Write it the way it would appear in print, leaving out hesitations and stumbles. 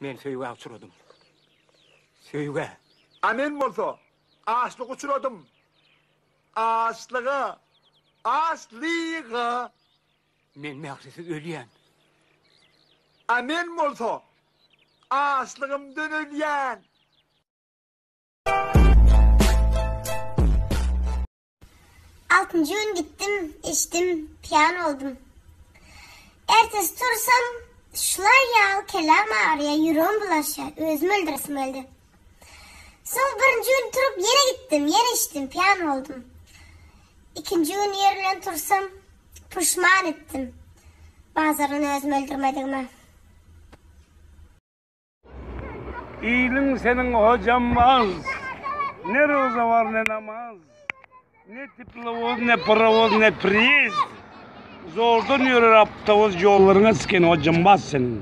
Men söýgä uçradym. Söýgä. A men bolsa açlyga uçradym. Açlyga! Açlyga! Men mährisiz ölýän. A men bolsa açlygymdan ölýän. Altynjy gün gitdim, içdim, pýan boldum. Ertesi tursam, şular ýaly kelläm agyrýar, ýüregim bulaşýar, özümi öldüresim geldi. Soň birinji gün turup ýene gitdim, ýene içdim, pýan boldum. Ikinji gün ýerinden tursam, puşman etdim bazardan özümi öldürmedigime. Iliň seniň hojambaz, Ne roza bar ne namaz, Ne teplowoz ne parowoz ne priýezd, Zordan ýörer awtowoz ýollaryňa siken hojambaz seniň.